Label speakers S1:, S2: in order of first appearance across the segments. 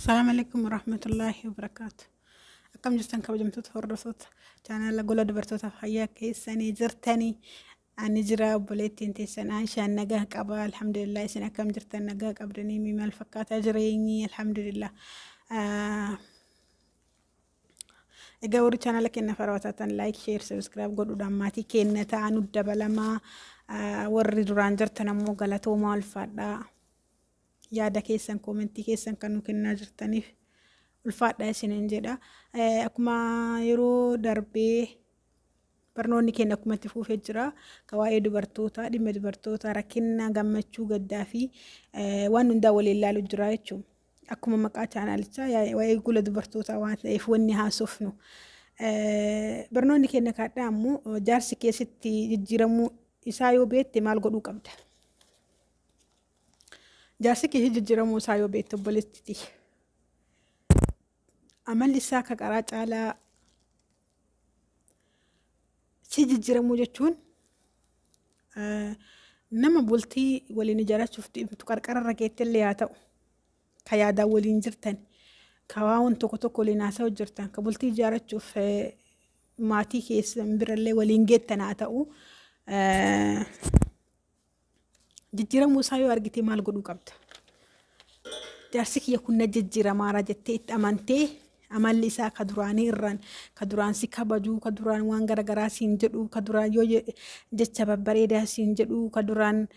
S1: Assalamu alaikum warahmatullahi wabarakaatu. Akkam jirtan kabajamtoota hordoftoota chaanaala gola dubartoota fayyaa keessanii jirtanii? Ani jira, obboleettiin teessan Aishaan nagaa qaba, alhamdulillah. Isin akkam jirtan? Nagaa qabdanii? Mi maal fakkaataa jireenyi? Alhamdulillah. Egaa warri chaanaala keenya farwataatan like, share, subscribe godhuudhaan maatii keenya ta'an dabalamaa. Warri duraan jirtan ammoo galatoomaa, ulfaadhaa. Yaada keessan, koomentii keessan kan nu kennaa jirtaniif ulfaadhaa isiniin jedha. Akkuma yeroo darbee barnoonni keenya akkuma itti fufee jira. Ka waa'ee dubartootaa, dhimma dubartootaa, rakkina, gammachuu, gaddaa fi waan hundaa waliin ilaalu jira jechuudha. Akkuma maqaa chaanaalichaa waa'ee gola dubartootaa waan ta'eef wanni haasofnu. Barnoonni keenya kaadhaa ammoo jaarsi keessatti jijjiiramuu isaa yoo beekte maal godhuu qabda? Jaarsi keessa jijjiiramuu isaa yoo beekte, obboleettiti. Amalli isaa akka qaraa caalaa si jijjiiramuu jechuun nama bultii waliin ijaarrachuuf deemtu qarqararra geettellee haa ta'u, ka yaadaan waliin jirtan, ka waan tokko tokko waliin haasa'u jirtan, ka bultii ijaarrachuuf maatii keessan birallee waliin geettan haa ta'u, jijjiiramuu isaa yoo argite maal godhuu qabda? Jaarsi kiyya kun na jijjiiramaara jettee itti amantee, amalli isaa ka duraanii irraan, ka duraan si kabajuu, ka duraan waan garaagaraa siin jedhu, ka duraan yoo jecha babbareedaa siin jedhu, ka duraan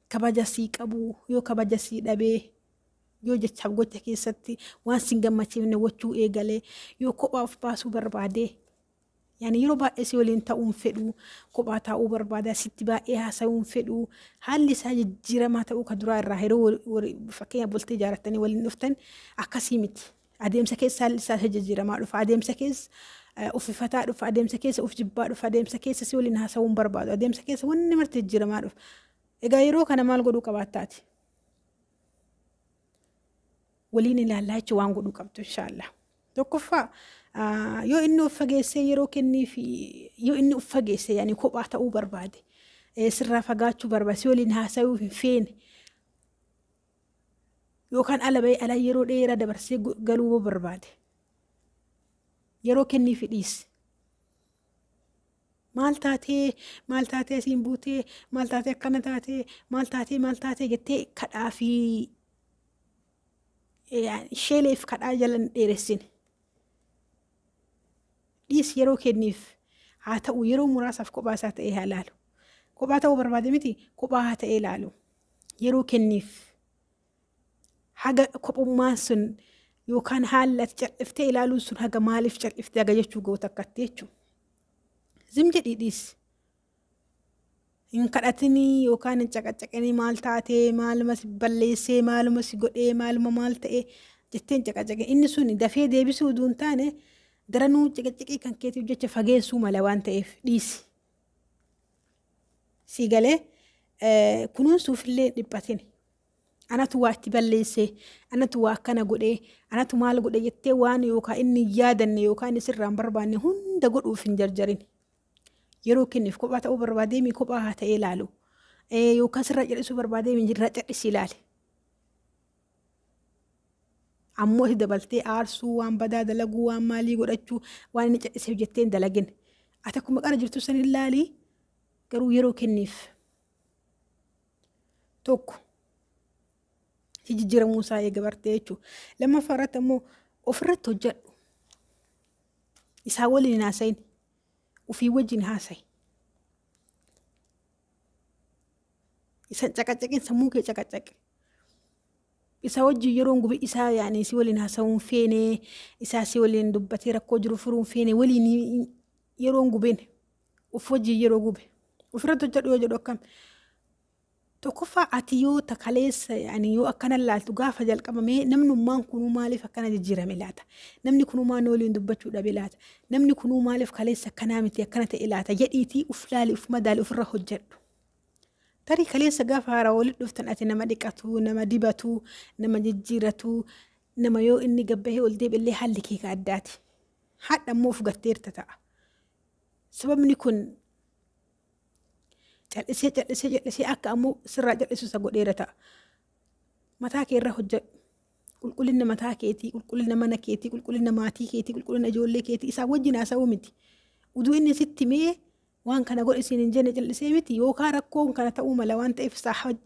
S1: kabaja sii qabu yoo kabaja sii dhabee, yoo jechaaf gocha keessatti waan sin gammachiifne gochuu eegalee, yoo kophaa of baasuu barbaadee, yaani yeroo baay'ee si waliin ta'uun fedhu, kophaa taa'uu barbaada, sitti baay'ee haasa'uun fedhu, haalli isaa jijjiiramaa ta'uu, ka duraa irraa yeroo fakkeenya bultii ijaarrattanii waliin dhuftan akkasii miti. Adeemsa keessa haalli isaa jijjiiramaa dhufa. Adeemsa keessa uffifataa dhufa. Adeemsa keessa uf jibbaa dhufa. Adeemsa keessa si waliin haasa'uun barbaadu. Adeemsa keessa wanni marti jijjiiramaa dhufa. Egaa yeroo kana maal godhuu qabaattaati? Waliin ilaallaa jechuun waan godhuu qabdu inshaallah. Tokkoffaa, yoo inni of fageessee yeroo kennii fi yoo inni of fageesse, yaani kophaa ta'uu barbaade, sirraa fagaachuu barbaade, si waliin haasa'uu hin feene, yookaan ala bahee ala yeroo dheeraa dabarsee galuu barbaade, yeroo kennii fi dhiisi. Maal taatee, maal taatee asiin buutee, maal taatee akkana taatee, maal taatee, maal taatee jettee kadhaa fi sheeleef kadhaa jala hin dheeressin. Dhiis, yeroo kenniif. Haa ta'u, yeroo muraasaaf kophaa isaa ta'ee haa ilaalu. Kophaa ta'uu barbaade miti, kophaa haa ta'ee ilaalu. Yeroo kenniif. Haga kophummaan sun yookaan haalli ati cal'iftee ilaaluun sun haga maaliif cal'iftee haga jechuu goota akkatti jechuudha. Zim jedhii dhiisi. Hin kadhatinii yookaan hin caqacaqinii, maal taatee, maaluma si balleessee, maaluma si godhee, maaluma maal ta'ee jettee hin caqacaqin. Inni sun dafee deebisuu utuu hin taane daranuu ciqiciqii kan keetiif jecha fageessuu mala waan ta'eef dhiisi. Sii galee kunuunsuufillee dhiphatin. Anatu waa itti balleessee, anatu waa akkana godhee, anatu maal godhe jettee waan yookaan inni hin yaadanne yookaan inni sirraa hin barbaanne hunda godhuuf hin jarjarin. Yeroo kenniif. Kophaa ta'uu barbaadee kophaa haa ta'ee ilaalu. Yookaan sirraa callisuu barbaadee irraa callisii ilaali. Ammoo itti dabaltee aarsuu, waan badaa dalaguu, waan maalii godhachuu, waan inni calliseef jettee hin dalagin. Ati akkuma qara jirtu san ilaali, garuu yeroo kenniif. Tokko, jijjiiramuu isaa eega bartee jechuudha. Lammaffaa irratti ammoo ofirratti hojjedhu. Isaa waliin hin haasa'in. Ofii wajjin haasa'i. Isa caqacaqin, sammuu kee caqacaqi. Isa wajjin yeroo gubi isaa, yaani si waliin haasa'uun feene, isaa si waliin dubbatee rakkoo jiru furuun feene, waliin yeroo gubin, of wajjin yeroo gube. Ofirratti hojjedhu yoo jedhu akkam? Tokkoffaa, ati yoo takaleessa, yaani yoo akkana laaltu, gaafa jalqabamee namnummaan kunuu maaliif akkana jijjiirame laata? Namni kunuu maal waliin dubbachuu dhabe laata? Namni kunuu maaliif kaleessa akkanaa miti akkana ta'e laata? Jedhiitii uf laali, uf madaali, ofirra hojjedhu. Tarii kaleessa gaafa haaraa walitti dhuftan ati nama dhiqatu, nama dibatu, nama jijjiiratu, nama yoo inni gabbahee ol deebi'ellee haalli kee ka addaati. Haadha immoo of gatteerta ta'a. Sababni kun cal'isee cal'isee cal'isee akka ammoo sirraa cal'isu isa godheera ta'a. Mataa kee irra hojjedhu. Qulqullina mataa keetii, qulqullina mana keetii, qulqullina maatii keetii, qulqullina ijoollee keetii isaa wajjin haasa'uu miti. Uduu inni sitti mee waan kana godhi siin hin jenne callisee miti, yookaan rakkoon kana ta'uu mala waan ta'eef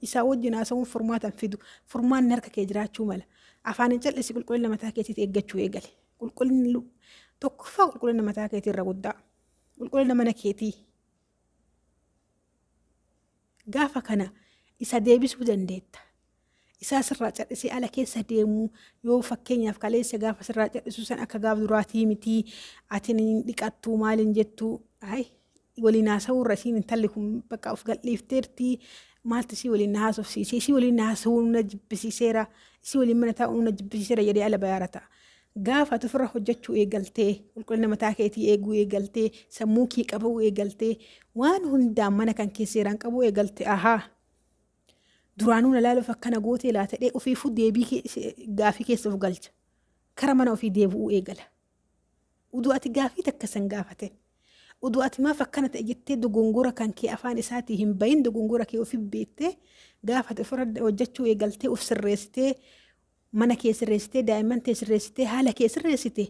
S1: isaa wajjin haasa'uun furmaata hin fidu. Furmaanni harka kee jiraachuu mala. Afaan hin callisi, qulqullina mataa keetiitti eeggachuu eegale. Qulqullinni tokkoffaa qulqullina mataa keetii irra guddaa. Qulqullina mana keetii. Gaafa kana isa deebisuu dandeetta. Isaa sirraa callisee ala keessa deemuu, yoo fakkeenyaaf kaleessa gaafa sirraa callisuu san akka gaaf duraatii miti, ati hin dhiqattuu, maal hin jettuu, ay waliin haasa'uu irra isiin intalli kun bakka of gadhiifteerti, maaltu isii waliin na haasofsiisee, isii waliin na haasa'uu na jibbisiiseera, isii waliin mana taa'uu na jibbisiiseera jedhee ala bayaara ta'a. Gaafa ati ofirra hojjechuu eegaltee, qulqullina mataa keetii eeguu eegaltee, sammuu kee qabuu eegaltee, waan hundaan mana kan kee seeraan qabuu eegalte, ahaa, duraanuu na laaluuf akkana gootee laata jedhee ofiifuu deebii gaafii keessa of galcha. Kara mana ofii deebi'uu eegala. Uduu ati gaafii takka san gaafateen. Uduu ati maaf akkana ta'e jettee dogongora kan kee afaan isaatii hin bahin, dogongora kee ofii beektee, gaafa ati ofirra hojjechuu eegaltee, of sirreessitee, mana kee sirreessitee, daa'imman tee sirreessitee, haala kee sirreessite,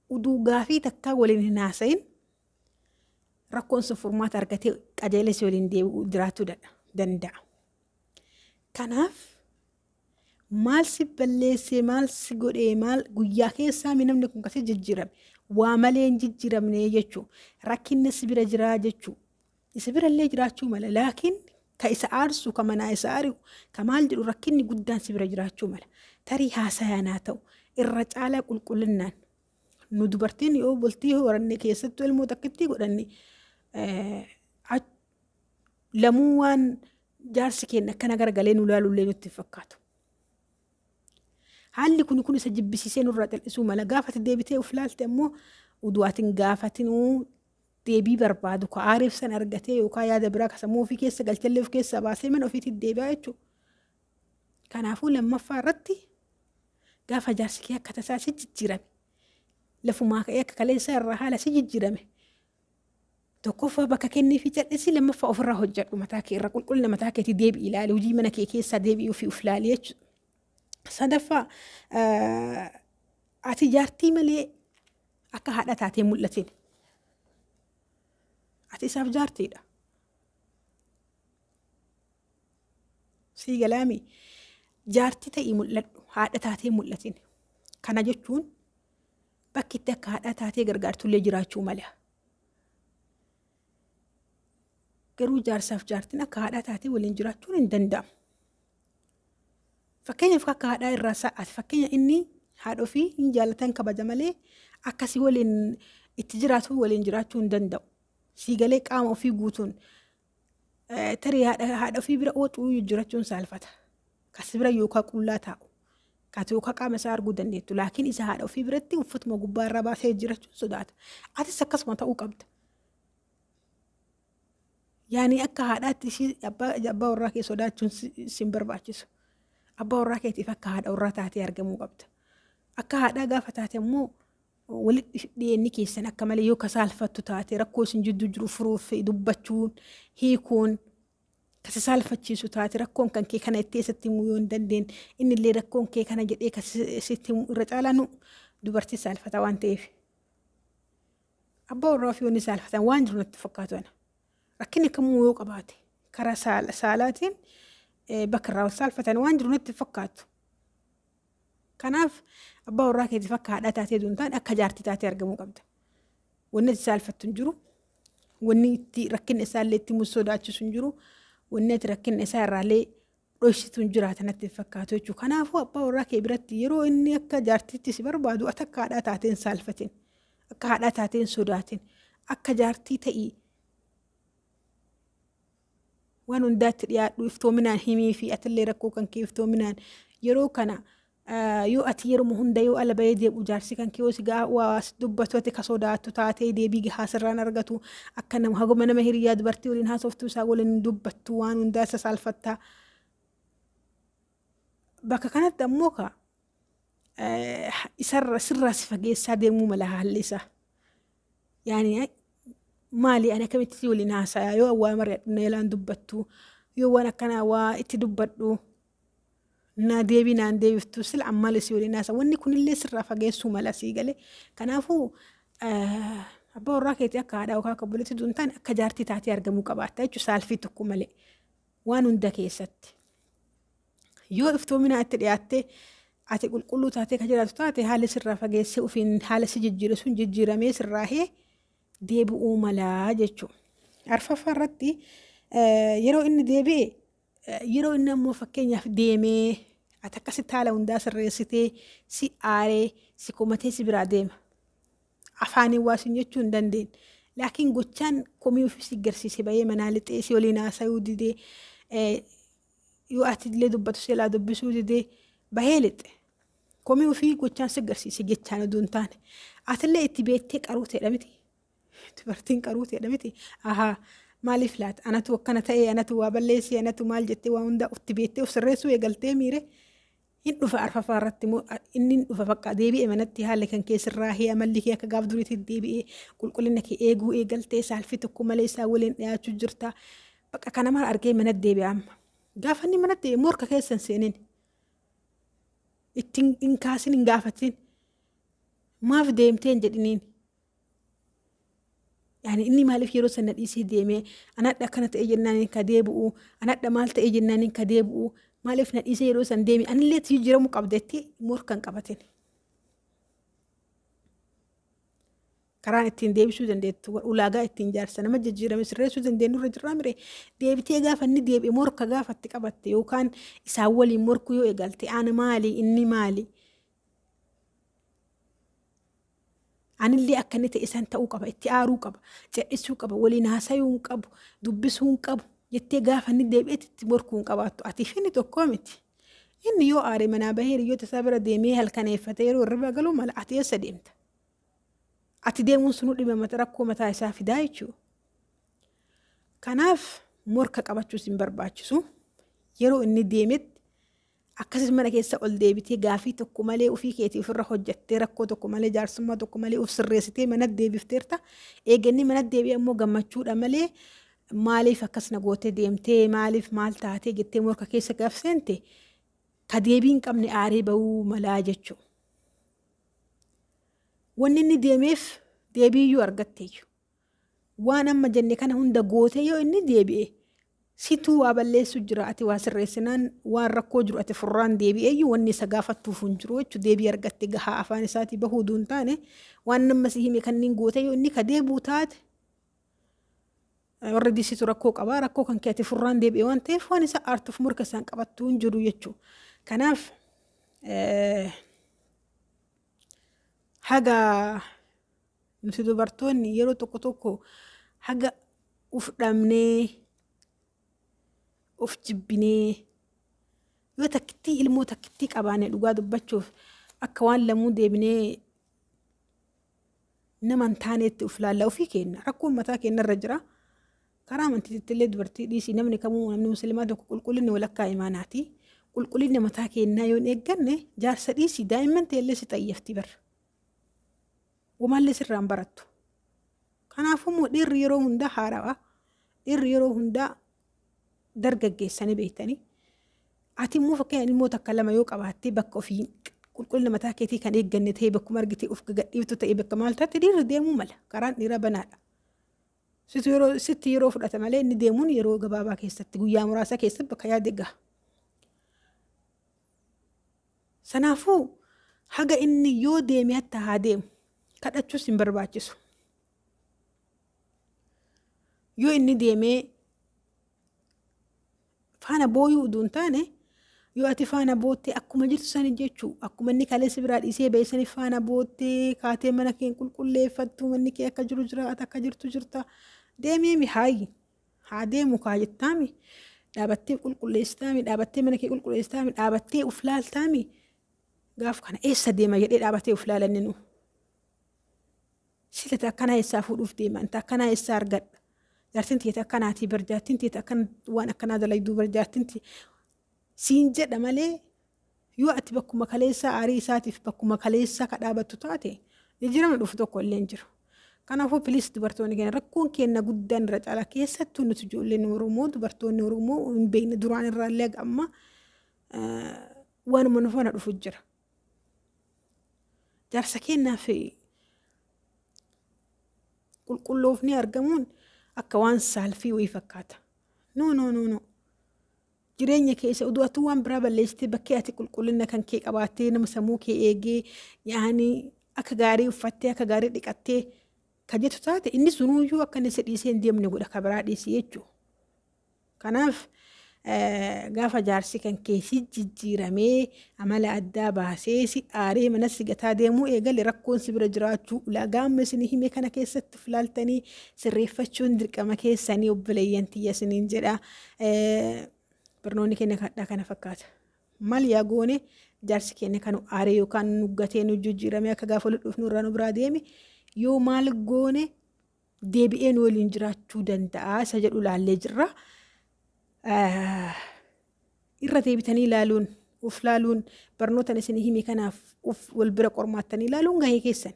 S1: uduu gaafii takkaa waliin hin haasa'in rakkoon sun furmaata argatee qajeelee si waliin deebi'uu jiraachuu danda'a. Kanaaf maal si balleessee, maal si godhee, maal guyyaa keessaa mi namni kun kasii jijjiirame? Waa malee hin jijjiiramne jechuu, rakkinni si bira jiraa jechuu. Isa birallee jiraachuu mala, laakiin ka isa aarsu, ka manaa isa ari'u, ka maal jedhu, rakkinni guddaan si bira jiraachuu mala. Tarii haasayaan haa ta'u, irra caalaa qulqullinnaan. Nu dubartiin yoo bultii horanne, keessattuu ilmoo takkittii godhanne, lamuu waan jaarsi keenya akkana garagalee nu laalullee nutti hin fakkaatu. Haalli kun isa jibbisiisee nurraa cal'isuu mala. Gaafate deebitee of laalte ammoo, uduu ati hin gaafatinuu deebii barbaadu ka aariif san argatee yookaan yaada biraa ka sammuu ofii keessa galchallee of keessaa baasee mana ofiitti deebi'aa jechuudha. Kanaafuu lammaffaa irratti, gaafa jaarsi kee akka tasaa si jijjiirame, lafumaa ka'ee akka kaleessaa irraa haala si jijjiirame, tokkoffaa bakka kennii fi cal'isii, lammaffaa ofirraa hojjedhu, mataa kee irra, qulqullina mataa keetii deebi'i ilaali, hojii mana kee keessaa deebi'i ofii of ilaali jechuudha. Sadaffaa, ati jaartii malee akka haadha taatee mul'atin. Ati isaaf jaartiidha. Sii galaami, jaartii ta'ii mul'adhu, haadha taatee mul'atin. Kana jechuun bakki itti akka haadha taatee gargaartullee jiraachuu mala. Garuu jaarsaaf jaartiin akka haadha taatee waliin jiraachuun hin danda'amu. Fakkeenyaaf akka haadhaa irraa sa'aati. Fakkeenya inni haadha ofii hin jaallatan, kabaja malee akkasii waliin itti jiraatu waliin jiraachuu hin danda'u. Sii galee, qaama ofii guutuun tarii haadha ofii bira oocuu jiraachuun saalfata. Kasi bira yookaan qullaa taa'u. Kati yookaan qaama isaa arguu dandeettu. Laakiin isa haadha ofii biratti uffatuma gubbaa irraa baasee jiraachuun sodaata. Atis akkasuma ta'uu qabda. Yaani akka haadhaatti ishii abbaa warraa kee sodaachuun sin barbaachisu. Abbaa warraa keetiif akka haadha warraa taatee argamuu qabda. Akka haadhaa gaafa taate immoo, walitti dhiyeenyi keessan akka malee yoo kasaalfattu taate, rakkoo isin jidduu jiru furuuf dubbachuun hiikuun kasi saalfachiisu taate, rakkoon kan kee kana itti eessatti himuu yoo hin dandeenye, inni illee rakkoon kee kana jedhee kasi sitti himu, irra caalaa nu dubartii saalfata waan ta'eef. Abbaa warraa ofii wanni saalfatan waan jiru natti fakkaatu ana. Rakkinni kamuu yoo qabaate karaa saalaatiin bakka irraa wal saalfatan waan jiru natti fakkaatu. Kanaaf abbaa warraa keetiif akka haadhaa taatee duun taane akka jaartii taatee argamuu qabda. Wanni ati saalfattu hin jiru. Wanni itti rakkinni isaallee itti himu sodaachisu hin jiru. Wanni ati rakkinni isaa irraallee dhoysitu hin jiraata natti hin fakkaatu jechuudha. Kanaafuu abbaa warraa kee biratti yeroo inni akka jaartiitti si barbaadu, ati akka haadhaa taatee hin saalfatin. Akka haadhaa taatee hin sodaatin. Akka jaartii ta'ii waan hundaatti dhiyaadhu, iftoominaan himii fi atillee rakkoo kan kee iftoominaan. Yeroo kana yoo ati yeroo hunda yoo ala bahee deebi'u jaarsi kan kee yoo si gaa waa dubbatu, ati ka sodaattu taatee, deebii gahaa sirraan argatu, akka nama haguma nama hiriyaa dubartii waliin haasoftuu isaa waliin dubbattu, waan hundaa isa saalfattaa. Bakka kanatti ammoo ka isarra sirraa si fageessaa deemuu mala haalli isaa. Yaani maali, ani akkamitti si waliin haasayaa yoo waa mari'adhu na jalaan dubbattu, yoo waan akkanaa waa itti dubbadhu Na deebii naan deebiftu sila ammaal si waliin haasa. Wanni kunillee sirraa fageessuu mala sii galee. Kanaafuu abbaa warraa keetii akka haadhaa yookaan akka obboleettii osoo hin taane akka jaartii taatee argamuu qabaatta jechuudha saalfii tokko malee waan hunda keessatti. Yoo iftoominaa itti dhiyaattee ati qulqulluu taatee kan jiraatu taate haalli sirraa fageessee ofiin haala si jijjiire sun jijjiiramee sirraahee deebi'uu malaa jechuudha. Arfaffaa irratti yeroo inni deebi'e yeroo inni ammoo fakkeenyaaf deemee ati akkasitti haala hundaa sirreessitee si aaree si komatee si biraa deema. Afaaniin waa sin jechuu hin dandeenye. Laakiin gochaan komii ofii si garsiise bahee manaa lixee si waliin haasayuu didee yoo ati illee dubbatu si jalaa dubbisuu didee bahee lixe. Komii ofii gochaan si garsiise jechaan oduu hin taane. Atillee itti beektee qaruu ta'edha miti. Dubartiin qaruu ta'edha miti. Ahaa maaliif laata anatu akkana ta'e anatu waa balleessee anatu maal jettee waa hundaa ofitti beektee of sirreessuu eegaltee miire hin dhufa arfaffaa irratti immoo inni hin dhufa bakka deebi'e manatti haalli kan kee sirraahee amalli kee akka gaaf duriitti deebi'ee qulqullina kee eeguu eegaltee saalfii tokko malee isaa waliin dhiyaachuu jirta. Bakka kana mara argee manatti deebi'a amma. Gaafa inni manatti deebi'e morka keessa hin seenin. Ittiin hin kaasin hin gaafatin. Maaf deemtee hin jedhiniin. Yaani inni maaliif yeroo sana dhiisee deemee anadha akkana ta'e jennaan ka deebi'u anadha maal ta'e jennaan ka deebi'u maaliif na dhiisee yeroo san deeme anillee jijjiiramuu qabdetti morka hin qabatin. Karaan ittiin deebisuu dandeettu ulaagaa ittiin jaarsa nama jijjiirame sirreessuu dandeenyu irra jirraa mire deebitee gaafa inni deebi'e morka gaafa itti qabatte yookaan isaan waliin morkuu yoo eegalte ana maali inni maali. Anillee akka inni ta'e isaan ta'uu qaba itti aaruu qaba cedhisuu qaba waliin haasayuu hin qabu dubbisuu hin qabu jettee gaafa inni deebi'etti itti morkuu hin qabaattu atiif inni tokkoo miti. Inni yoo aare manaa bahee hiriyoota isaa bira deemee halkaneeffatee yeroo hirriba galuu mala ati eessa deemta? Ati deemuun sunuu dhibee mata rakkoo mataa isaa fidaa jechuudha. Kanaaf morka qabachuus hin barbaachisu. Yeroo inni deemetti akkasis mana keessa ol deebitee gaafii tokko malee ofii keetii ofirra hojjattee rakkoo tokko malee jaarsummaa tokko malee of sirreessitee mana deebifteerta. Eeganni mana deebi'e immoo gammachuudha malee maaliif akkas na gootee deemtee maaliif maal taatee jettee morka keessa gaaf seente ka deebii hin qabne aaree bahuu malaa jechuudha. Wanni inni deemeef deebii iyyuu argatteeyyu. Waan amma jenne kana hunda gootee yoo inni deebi'e situu waa balleessu jira ati waa sirreessinaan waan rakkoo jiru ati furraan deebi'eeyyu wanni isa gaafattuuf hin jiru jechuudha deebii argatte gahaa afaan isaatii bahuu duun taane waan nama si hime kanneen gootee yoo inni ka deebi'u taate warra disitu rakkoo qabaa rakkoo kan kee ati furraan deebi'e waan ta'eef waan isa aartuuf morka isaan qabattuu hin jiru jechuudha. Kanaaf haga nuti dubartoonni yeroo tokko tokko haga uf dhabnee of jibbinee yoo takkittii ilmoo takkittii qabaanne dhugaa dubbachuuf akka waan lamuu deebinee nama hin taanetti of laalla ofii kenna rakkoon mataa keenya irra jira. Karaa amantiitti illee dubartii dhiisii namni kamuu namni musliimaa tokko qulqullinni walakkaa imaanaati. Qulqullinni mataa keenyaa yoo hin eegganne jaarsa dhiisii daa'imman ta'ellee si xayyafti bara. Wamaallee sirraan barattu. Kanaafuu immoo dhiirri yeroo hundaa haarawaa dhiirri yeroo hundaa dargaggeessanii beektanii. Ati immoo fakkeenya ilmoo takka lama yoo qabaatte bakka ofii qulqullina mataa keetii kan eegganne ta'e bakkuma argite of gagadhiiftu ta'e bakka maal taate dhiirri deemuu mala karaan dhiira banaadha. Sitti yeroo fudhata malee inni deemuun yeroo gabaabaa keessatti guyyaa muraasa keessatti bakka yaade gaha. Sanaafuu haga inni yoo deeme hatta haa deemu kadhachuus hin barbaachisu. Yoo inni deemee faana booyuu utuu hin taane yoo ati faana boottee akkuma jirtu sani jechuu akkuma inni kaleessa biraa dhiisee ba'e sani faana boottee kaatee mana kee qulqulleeffattu manni kee akka jiru jira ati akka jirtu jirta deemee mi haayi haa deemu kaa jettaami dhaabattee qulqulleessitaami dhaabattee mana kee qulqulleessitaami dhaabattee uf laaltaami gaaf kana eessa deema jedhee dhaabatee uf laalanni nu. Sila akkanaa eessaa fuudhuuf deema anta akkanaa eessaa argadha. Jaartiin tiyya akkanaatii bar jaartiin tiyya akkan waan akkanaa dalayduu bar jaartiin tiyya siin jedha malee yoo ati bakkuma kaleessaa aarii isaatiif bakkuma kaleessaa ka dhaabattu taate jijjiirama dhufu tokko illee hin jiru. Kanaafuu piliis dubartoonni keenya rakkoon keenya guddaan irra caala keessattuu nuti ijoolleen Oromoo dubartoonni Oromoo hin beekne duraan irraa illee amma Waanuma nu faana dhufu jira. Jaarsa keenyaaf qulqulloofni argamuun akka waan saalfii wayii fakkaata. No, no, no, no. Jireenya keessa oduu atuu waan biraa balleessitee, bakkee ati qulqullina kan kee qabaattee, nama sammuu kee eegee, yaani akka gaarii uffattee, akka gaarii dhiqattee ka jettu taate, inni sunuyyuu akka inni si dhiisee hin deemne godha, ka biraa dhiisii jechuudha. Kanaaf gaafa jaarsi kan kee si jijjiiramee, amala addaa baasee, si aaree, mana si gataa deemuu eegale, rakkoon si bira jiraachuu, ulaagaa amma isin hime kana keessatti of ilaaltanii sirreeffachuun dirqama keessanii, obboleeyyan tiyya, isiniin jedha. Barnoonni keenya kadhaa kana fakkaata. Maal yaa goone jaarsi keenya kan aaree yookaan nu gatee, nu jijjiiramee, akka gaafa walitti dhufnu irraa nu biraa deeme, yoo maal goone deebi'ee nu waliin jiraachuu danda'a isa jedhu laallee jirra. Irra deebitanii ilaaluun, uf laaluun, barnoota isin hime kanaaf uf wal bira qormaattanii ilaaluun gahee keessan.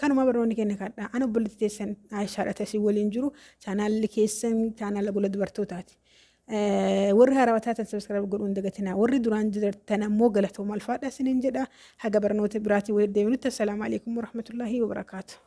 S1: Kanuma barnoonni keenya kadhaa. Ana obboleettii teessan Aayishaadha tasii waliin jiru. Chaanaalli keessan chaanaala gola dubartootaati. Warri haarawaa taatan subscribe godhuun hin dagatinaa. Warri duraan jirtan ammoo galatooma, alfaadha isiniin jedha. Haga barnoota biraatiin walitti deebinutti, assalaamu alaikum warahmatullaahi wabarakaatu.